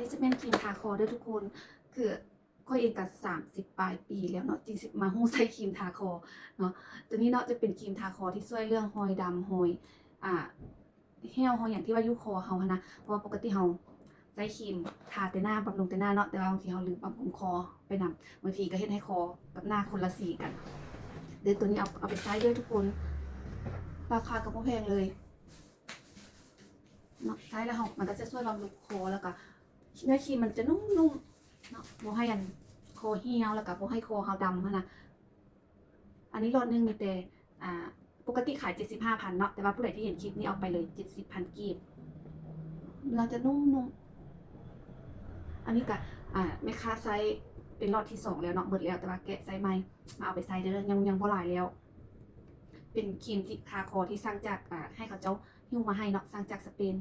ນີ້ຈະແມ່ນຄຣີມທາຄໍເດີທຸກຄົນ. ຄືຂ້ອຍເອງກໍສາມສິບປາຍປີແລ້ວເນາະ ຈຶ່ງຊິມາຮູ້ໃຊ້ຄຣີມທາຄໍເນາະ. ຕົວນີ້ເນາະ ຈະເປັນຄຣີມທາຄໍທີ່ຊ່ວຍເລື່ອງຮອຍດຳ ຮອຍ ອ່າ ແຫ້ວ ຮອຍຫຍັງທີ່ວ່າຢູ່ຄໍເຮົາຫັ້ນນະ. ເພາະວ່າປົກກະຕິເຮົາໃຊ້ຄຣີມທາແຕ່ໜ້າ ບຳລຸງແຕ່ໜ້າເນາະ, ແຕ່ວ່າບາງທີເຮົາລືມບຳລຸງຄໍໄປນຳ, ບາງທີກໍເຮັດໃຫ້ຄໍກັບໜ້າຄົນລະສີກັນ. ເດີ ຕົວນີ້ເອົາ ເອົາໄປໃຊ້ເດີທຸກຄົນ. ລາຄາກໍບໍ່ແພງເລີຍເນາະ. ໃຊ້ແລ້ວເຮົາ ມັນກໍຈະຊ່ວຍບຳລຸງຄໍ ແລ້ວກໍເນື້ອຄຣີມມັນຈະນຸ້ມໆເນາະ, ບໍ່ໃຫ້ອັນຄໍຫ່ຽວ ແລ້ວກໍບໍ່ໃຫ້ຄໍເຮົາດຳຫັ້ນນະ. ອັນນີ້ຫຼອດໜຶ່ງມີແຕ່ ອ່າ ປົກກະຕິຂາຍເຈັດສິບຫ້າພັນເນາະ, ແຕ່ວ່າຜູ້ໃດທີ່ເຫັນຄລິບນີ້ເອົາໄປເລີຍເຈັດສິບພັນກີບ. ເນື້ອຈະນຸ້ມໆ. ອັນນີ້ກໍ ອ່າ ແມ່ຄ້າໃຊ້ເປັນຫຼອດທີສອງແລ້ວເນາະ, ເບິດແລ້ວ ແຕ່ວ່າແກະໃສ່ໃໝ່ ມາເອົາໄປໃຊ້ເດີ, ຍັງ ຍັງບໍ່ຫຼາຍແລ້ວ. ເປັນຄຣີມທີ່ທາຄໍທີ່ສັ່ງຈາກ ອ່າ ໃຫ້ເຂົາເຈົ້າ ຫິ້ວມາໃຫ້ເນາະ, ສັ່ງຈາກສະເປນ.